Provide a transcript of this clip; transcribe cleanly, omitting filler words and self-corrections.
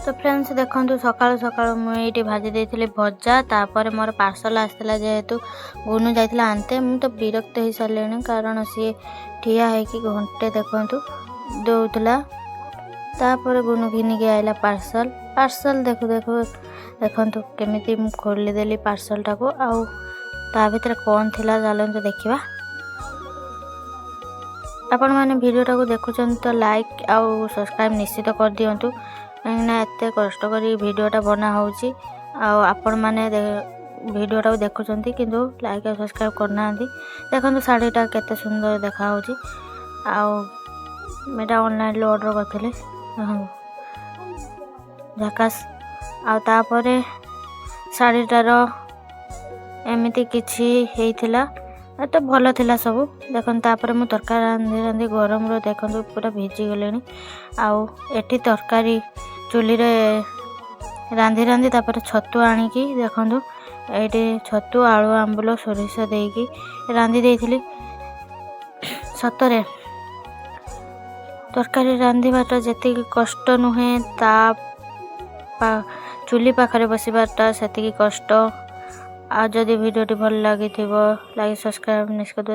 ତ ଫ୍ରେଣ୍ଡସ୍, ଦେଖନ୍ତୁ, ସକାଳୁ ସକାଳୁ ମୁଁ ଏଇଠି ଭାଜି ଦେଇଥିଲି ଭଜା। ତାପରେ ମୋର ପାର୍ସଲ ଆସିଥିଲା, ଯେହେତୁ ଗୁନୁ ଯାଇଥିଲା ଆଣିତେ। ମୁଁ ତ ବିରକ୍ତ ହେଇସାରିଲିଣି, କାରଣ ସିଏ ଠିଆ ହେଇକି ଘଣ୍ଟେ ଦେଖନ୍ତୁ ଦେଉଥିଲା। ତାପରେ ଗୁନୁ ଘିନିକି ଆଇଲା ପାର୍ସଲ। ପାର୍ସଲ ଦେଖୁ ଦେଖୁ ଦେଖନ୍ତୁ କେମିତି ମୁଁ ଖୋଲିଦେଲି ପାର୍ସଲଟାକୁ ଆଉ ତା ଭିତରେ କ'ଣ ଥିଲା, ଚାଲନ୍ତୁ ଦେଖିବା। ଆପଣମାନେ ଭିଡ଼ିଓଟାକୁ ଦେଖୁଛନ୍ତି ତ ଲାଇକ୍ ଆଉ ସବସ୍କ୍ରାଇବ୍ ନିଶ୍ଚିତ କରିଦିଅନ୍ତୁ, କାହିଁକିନା ଏତେ କଷ୍ଟ କରି ଭିଡ଼ିଓଟା ବନା ହେଉଛି ଆଉ ଆପଣମାନେ ଭିଡ଼ିଓଟାକୁ ଦେଖୁଛନ୍ତି କିନ୍ତୁ ଲାଇକ୍ ଆଉ ସବସ୍କ୍ରାଇବ୍ କରୁନାହାନ୍ତି। ଦେଖନ୍ତୁ, ଶାଢ଼ୀଟା କେତେ ସୁନ୍ଦର ଦେଖାହେଉଛି ଆଉ ଏଇଟା ଅନଲାଇନ୍ରୁ ଅର୍ଡ଼ର କରିଥିଲି। ଦେଖନ୍ତୁ, ଝାକାସ୍। ଆଉ ତାପରେ ଶାଢ଼ୀଟାର ଏମିତି କିଛି ହେଇଥିଲା ତ ଭଲ ଥିଲା ସବୁ। ଦେଖନ୍ତୁ, ତାପରେ ମୁଁ ତରକାରୀ ରାନ୍ଧି ରାନ୍ଧି ଗରମରୁ ଦେଖନ୍ତୁ ପୁରା ଭିଜିଗଲେଣି। ଆଉ ଏଠି ତରକାରୀ ଚୁଲିରେ ରାନ୍ଧି ରାନ୍ଧି ତାପରେ ଛତୁ ଆଣିକି ଦେଖନ୍ତୁ ଏଇଠି ଛତୁ, ଆଳୁ, ଆମ୍ବୁଲ, ସୋରିଷ ଦେଇକି ରାନ୍ଧି ଦେଇଥିଲି। ସତରେ ତରକାରୀ ରାନ୍ଧିବାଟା ଯେତିକି କଷ୍ଟ ନୁହେଁ, ତା ଚୁଲି ପାଖରେ ବସିବାଟା ସେତିକି କଷ୍ଟ। ଆଉ ଯଦି ଭିଡ଼ିଓଟି ଭଲ ଲାଗିଥିବ, ଲାଇକ୍, ସବସ୍କ୍ରାଇବ୍ ନିଶ୍ଚିତ।